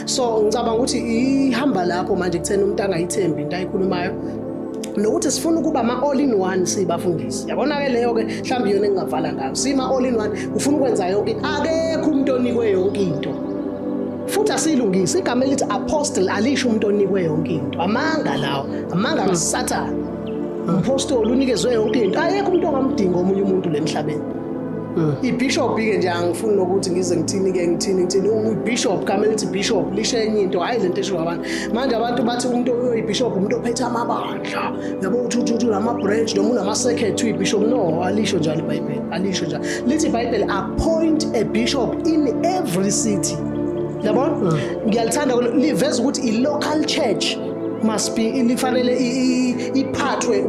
So ngicabanga ukuthi ihamba lapho manje kutheni umuntu angayithembi into ayikhulumayo, nokuthi sifuna ukuba ama-all in one siyibafundisi. Yabona-ke, leyo-ke mhlawumbe iyona engingavala ngayo. Siyima-all in one, ufuna ukwenza yonke into. Akekho umuntu onikwe yonke into, futhi asiyilungise. Igama elithi apostle alisho umuntu onikwe yonke into. Amanga lawo, amanga kaSathane. Umpostoli unikezwe yonke into? Ayekho umuntu ongamdinga omunye umuntu le emhlabeni. Ibishop-ke nje, angifuni nokuthi ngize ngithini-ke, ngithini, ngithini. Ubishop, gama elithi bishop lisho enye into, hhayi lento eshiwo abantu manje. Abantu bathi umuntu oyibishop umuntu ophethe amabandla, yabo, uthi uthi unama-branch noma unama-circuit, uyibishop. No, alisho njalo iBhayibheli, alisho njalo. Lithi iBhayibheli, "Appoint a bishop in every city." Yabona, ngiyalithanda liveza ukuthi i-local church must be, lifanele iphathwe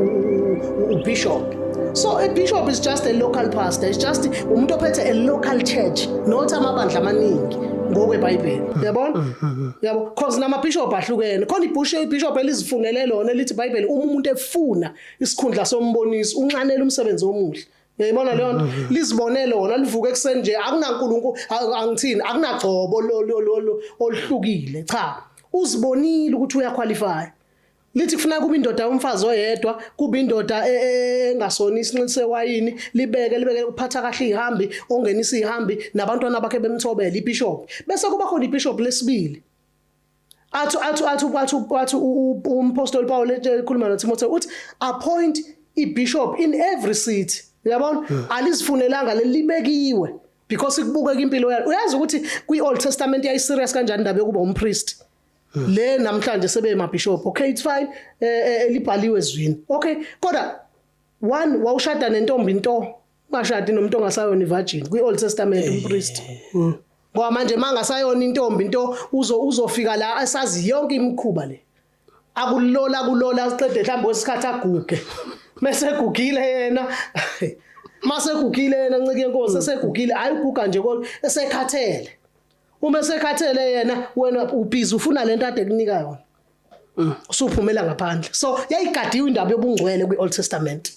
ubishop. So a bishop is just a local pastor. It's just umuntu ophethe a local church, not amabandla amaningi ngokweBhayibheli. Yabona, yabo, cause nama-bishop ahlukene. Khona ibishop elizifunele lona, elithi iBhayibheli uma umuntu efuna isikhundla sombonisi, unxanela umsebenzi omuhle. Uyayibona leyo nto? Lizibone lona, livuke ekuseni nje, akunankulunkulu, angithini, akunagcobo oluhlukile. Cha, uzibonile ukuthi uyaqualify. Lithi kufuneka kube indoda yomfazi oyedwa, kube indoda engasoni isinxili sewayini, libeke libeke, uphatha kahle ihambi, ongenisa ihambi, nabantwana bakhe bemthobela, ibishop. Bese kuba khona ibishop lesibili. Athi umpostoli Paul ekhuluma noTimothy uthi, "Appoint ibishop in every city." Uyabona, alizifunelanga leli, libekiwe because kubukeka impilo yayo. Uyazi ukuthi kwi-Old Testament yayi-serious kanjani indaba yokuba umpriest? Le namhlanje sebe mabishop, okay, it's fine, libhaliwe ezwini, okay, kodwa one wawushada nentombi into, ungashadi nomuntu ongasayona ivirgin kwi-Old Testament umpriest, ngoba manje mangasayona intombi into, uzofika la asazi yonke imikhuba le, akulola kulola, aqede mhlawumbe kwesikhathi aguge. Mase egugile yena, mase egugile yena, ncike yenkosi, esegugile, hayi uguga nje kodwa esekhathele. Uma esekhathele yena, wena ubhizi ufuna lento ade kunika yona, usuphumela ngaphandle. So yayigadiwe indaba yobungcwele kwi-Old Testament.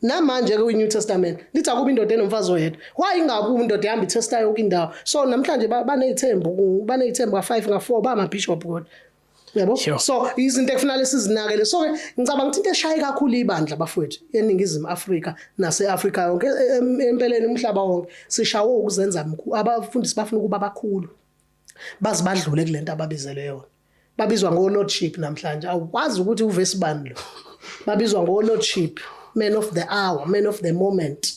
Namanje ke kwi-New Testament lithi akuba indoda enomfazi oyedwa. Why ingabi indoda ihamba ithesta yonke indawo? So namhlanje baney'thembu, baney'thembu ka-5, ka-4, bama-bishop kodwa, yabo. So izinto ekufanele sizinakele. So ke ngicabanga ukuthi into eshaye kakhulu ibandla, bafowethu, eNingizimu Afrika nase-Afrika yonke, empeleni umhlaba wonke, sishawe ukuzenza mkhulu. Abafundisi bafuna ukuba bakhulu, baze badlule kulento ababizelwe yona. Babizwa ngo-lordship namhlanje. Awukwazi ukuthi uvesi bani lo. Babizwa ngo-lordship, man of the hour, man of the moment,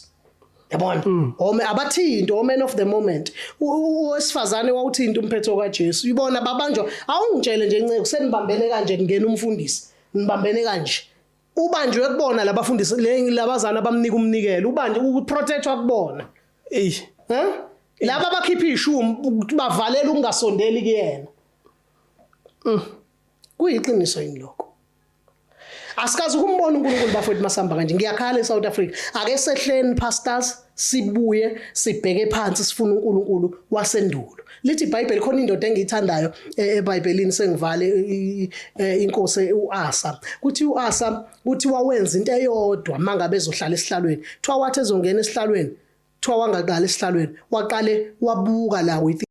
yabona. Ome abathinto, o man of the moment. Owesifazane wawuthinta umphetho kaJesu, ibona babanjwa. Awungitshele nje, nceke, senibambene kanje, kungena umfundisi, nibambene kanje, ubanjwe kubona labafundisi labazana abamnika umnikelo, ubanje uprotectwa kubona. Eyi. Eh, laba abakhipha ishumi bavalela ukungasondeli kuyena. Kuyiqiniso yini lokho? Asikazi ukumbona uNkulunkulu, bafowethu, masihamba kanje. Ngiyakhala eSouth Africa. Ake sehleni, pastors, sibuye sibheke phansi, sifuna uNkulunkulu wasendulo. Lithi iBhayibheli, khona indoda engiyithandayo eBhayibhelini, sengivale, inkosi uAsa. Kuthi uAsa, kuthi wawenza into eyodwa mangabe ezohlala esihlalweni. Kuthiwa wathi ezongena esihlalweni, kuthiwa wangaqala esihlalweni, waqale wabuka la with